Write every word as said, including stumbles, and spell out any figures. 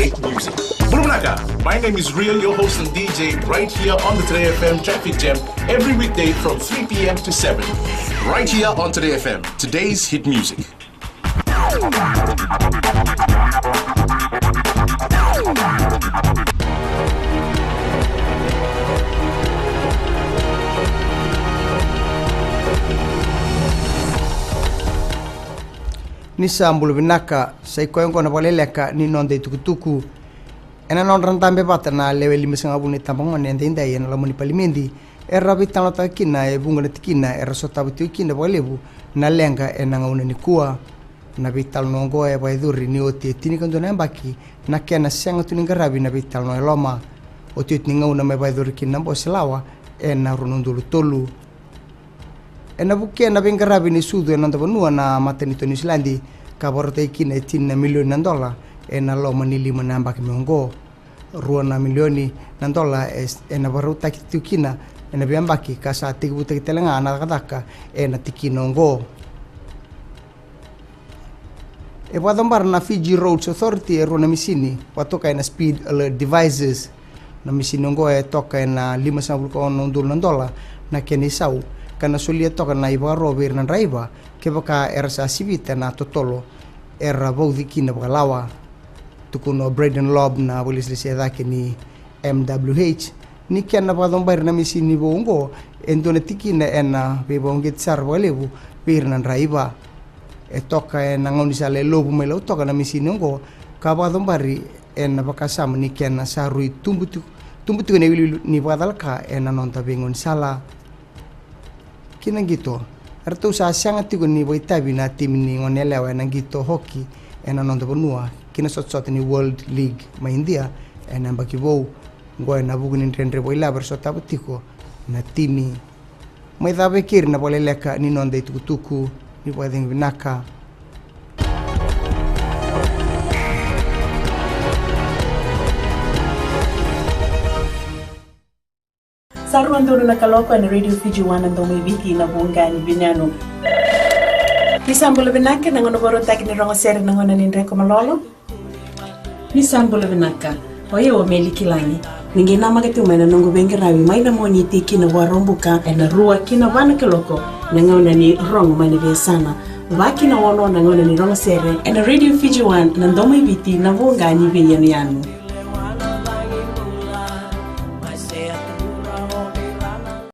Hit music. Bula vinaka. My name is Real, your host and D J, right here on the Today F M Traffic Jam every weekday from three p m to seven. Right here on Today F M, today's hit music. Ni sa bula vinaka, sa i koya oqo na vakaleleka ni noda itukutuku. Ena nodra dabe vata na lewe limasagavulu na itabagone edaidai ena loma ni palimedi, era veitalanoataka kina e vuqa na tikina era sotava tiko kina vakalevu na leqa ena gauna nikua. Na veitalanoa oqo e vakayacori ni oti e tinikadua na yabaki na kena sega tu ni qaravi na veitalanoa e loma. Otioti ni gauna me vakayacori kina na bose lawa ena rua na udolu tolu. Ena vukea na veiqaravi ni sucu ena noda vanua na matanitu o Niusiladi, ka vakarautaki kina e tini na milioni na dola ena loma ni lima na yabaki mai oqo. Rua na milioni na dola e, ena vakarautaki tiko kina ena veiyabaki, ka sa tekivutaki tale ga na cakacaka ena tikina oqo. E vakacabara na Fiji Roads Authority e rua na misini vakatokai na speed alert devices. Na misini oqo e toka ena limasagavulu ka ono na udolu na dola na kena isau, ka na solia toka na ivakaro vei ira na draiva kevaka era sa sivita na totolo era vauci kina vakalawa. Tukuna o Braden Lobb, na vakalesilesi e cake ni M W H, ni kena vakacabari na misini vou oqo e dua na tikina ena veivakauqeti sara vakalevu vei ira na draiva. E toka ena gaunisala e Lovu mai Lautoka na misini oqo, ka vakacabari ena vakasama ni kena sa rui tubu tiko, tubu tiko na iwiliwili ni vakacalaka ena noda veigaunisala. Ki na qito, eratou sa sega tiko ni vakaitavi na timi ni goneyalewa ena qito hoki ena noda vanua ki na sotasota ni World League mai Idia ena yabaki vou. Oqo ena vuku ni dredre vakailavo era sotava tiko na timi. Mai cava e keri na vakaleleka ni noda itukutuku. Ni vakacegu vinaka. Sa rua donu na kaloko ena Radio Fiji One, na domo i Viti, na vuqa ni veiyanuyanu. Ni sa bula vinaka, na gauna vakarautaki ni rogo sere, na gauna ni dreko malolo. Ni sa bula vinaka. O yau o Meli Kilagi. Ni qai namaka tiko mai na noqu veiqaravi mai na Moniti ki na Vakaraubuka ena rua ki na va na kaloko, na gauna ni rogo mai na veiyasana. Va ki na ono na gauna ni rogo sere ena Radio Fiji One, na domo i Viti, na vuqa ni veiyanuyanu.